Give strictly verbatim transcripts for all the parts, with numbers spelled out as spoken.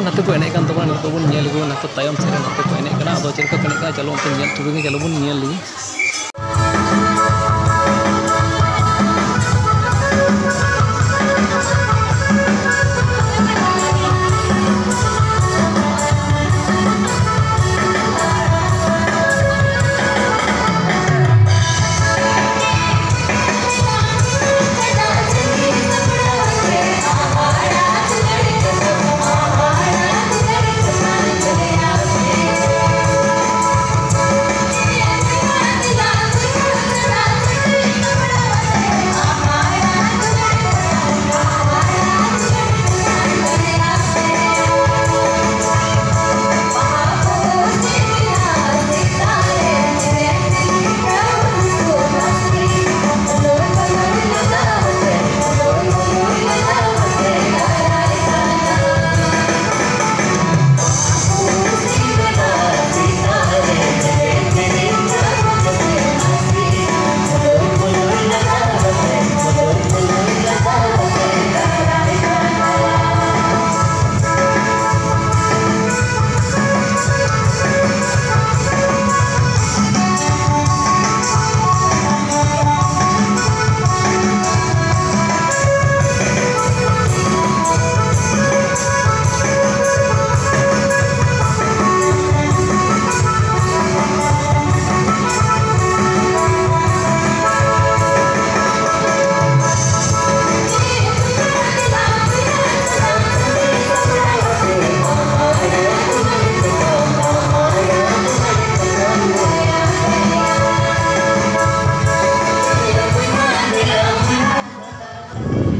ᱱᱟᱛᱮ ᱠᱚ ᱮᱱᱮᱡ ᱠᱟᱱ ᱛᱟᱵᱚᱱᱟ, ᱱᱤᱛᱚᱜ ᱵᱚᱱ ᱧᱮᱞ ᱟᱹᱜᱩᱭᱟ, ᱱᱟᱛᱮ ᱛᱟᱭᱚᱢ ᱥᱮᱫ ᱨᱮ ᱱᱟᱛᱮ ᱠᱚ ᱮᱱᱮᱡ ᱠᱟᱱᱟ᱾ ᱟᱫᱚ ᱪᱮᱫ ᱞᱮᱠᱟ ᱠᱚ ᱮᱱᱮᱡ ᱠᱟᱱᱟ, ᱪᱚᱞᱚ ᱚᱱᱛᱮ ᱧᱮᱞ ᱦᱚᱪᱚ ᱠᱚᱜᱮ, ᱪᱚᱞᱚ ᱵᱚᱱ ᱧᱮᱞ ᱞᱮᱜᱮ᱾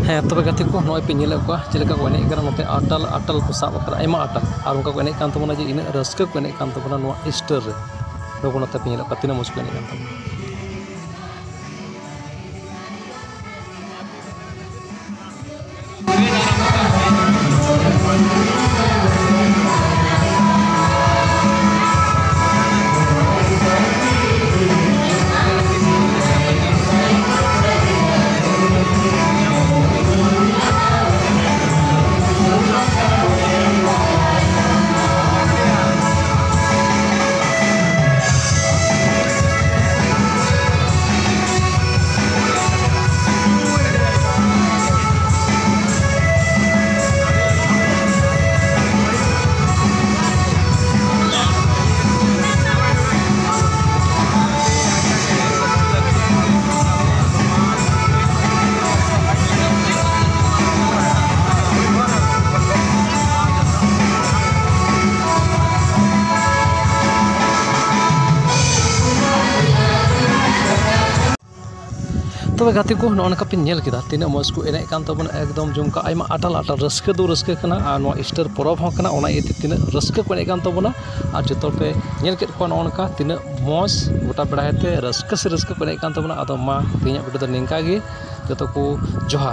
ᱦᱮᱸ, ᱛᱚᱵᱮ ᱜᱟᱛᱮ ᱠᱚ, ᱱᱚᱜᱼᱚᱭ ᱯᱮ ᱧᱮᱞᱮᱫ ᱠᱚᱣᱟ ᱪᱮᱫ ᱞᱮᱠᱟ ᱠᱚ ᱮᱱᱮᱡ ᱠᱟᱱᱟ᱾ ᱱᱚᱛᱮ ᱟᱴᱟᱞ, ᱟᱴᱟᱞ ᱠᱚ ᱥᱟᱵ ᱟᱠᱟᱫᱟ, ᱟᱭᱢᱟ ᱟᱴᱟᱞ, ᱟᱨ ᱚᱱᱠᱟ ᱠᱚ ᱮᱱᱮᱡ ᱠᱟᱱ ᱛᱟᱵᱚᱱᱟ ᱡᱮ ᱤᱱᱟᱹᱜ ᱨᱟᱹᱥᱠᱟᱹ ᱠᱚ ᱮᱱᱮᱡ ᱠᱟᱱ ᱛᱟᱵᱚᱱᱟ ᱱᱚᱣᱟ ᱤᱥᱴᱟᱨ ᱨᱮ᱾ ᱱᱚᱜᱼᱚ ᱱᱚᱛᱮ ᱯᱮ ᱧᱮᱞᱮᱫ ᱠᱚᱣᱟ ᱛᱤᱱᱟᱹᱜ ᱢᱚᱡᱽ ᱠᱚ ᱮᱱᱮᱡ ᱠᱟᱱ ᱛᱟᱵᱚᱱᱟ᱾ ᱛᱚᱵᱮ ᱜᱟᱛᱮ ᱠᱚ, ᱱᱚᱜᱼᱚ ᱱᱚᱝᱠᱟ ᱯᱮ ᱧᱮᱞ ᱠᱮᱫᱟ, ᱛᱤᱱᱟᱹᱜ ᱢᱚᱡᱽ ᱠᱚ ᱮᱱᱮᱡ ᱠᱟᱱ ᱛᱟᱵᱚᱱᱟ, ᱮᱠᱫᱚᱢ ᱡᱚᱢᱠᱟ ᱟᱭᱢᱟ ᱟᱴᱟᱞ ᱟᱴᱟᱞ ᱨᱟᱹᱥᱠᱟᱹ ᱫᱚ ᱨᱟᱹᱥᱠᱟᱹ ᱠᱟᱱᱟ, ᱟᱨ ᱱᱚᱣᱟ ᱤᱥᱴᱟᱨ ᱯᱚᱨᱚᱵᱽ ᱦᱚᱸ ᱠᱟᱱᱟ, ᱚᱱᱟ ᱤᱭᱟᱹᱛᱮ ᱛᱤᱱᱟᱹᱜ ᱨᱟᱹᱥᱠᱟᱹ ᱠᱚ ᱮᱱᱮᱡ ᱠᱟᱱ ᱛᱟᱵᱚᱱᱟ᱾ ᱟᱨ ᱡᱚᱛᱚ ᱯᱮ ᱧᱮᱞ ᱠᱮᱫ ᱠᱚᱣᱟ ᱱᱚᱜᱼᱚ ᱱᱚᱝᱠᱟ ᱛᱤᱱᱟᱹᱜ ᱢᱚᱡᱽ ᱜᱚᱴᱟ ᱵᱮᱲᱟᱭ ᱛᱮ ᱨᱟᱹᱥᱠᱟᱹ ᱥᱮ ᱨᱟᱹᱥᱠᱟᱹ ᱠᱚ ᱮᱱᱮᱡ ᱠᱟᱱ ᱛᱟᱵᱚᱱᱟ᱾ ᱟᱫᱚ ᱢᱟ, ᱛᱮᱦᱮᱧᱟᱜ ᱵᱷᱤᱰᱤᱭᱳ ᱫᱚ ᱱᱤᱝᱠᱟ ᱜᱮ, ᱡᱚᱛᱚ ᱠᱚ ᱡᱚᱦᱟᱨ᱾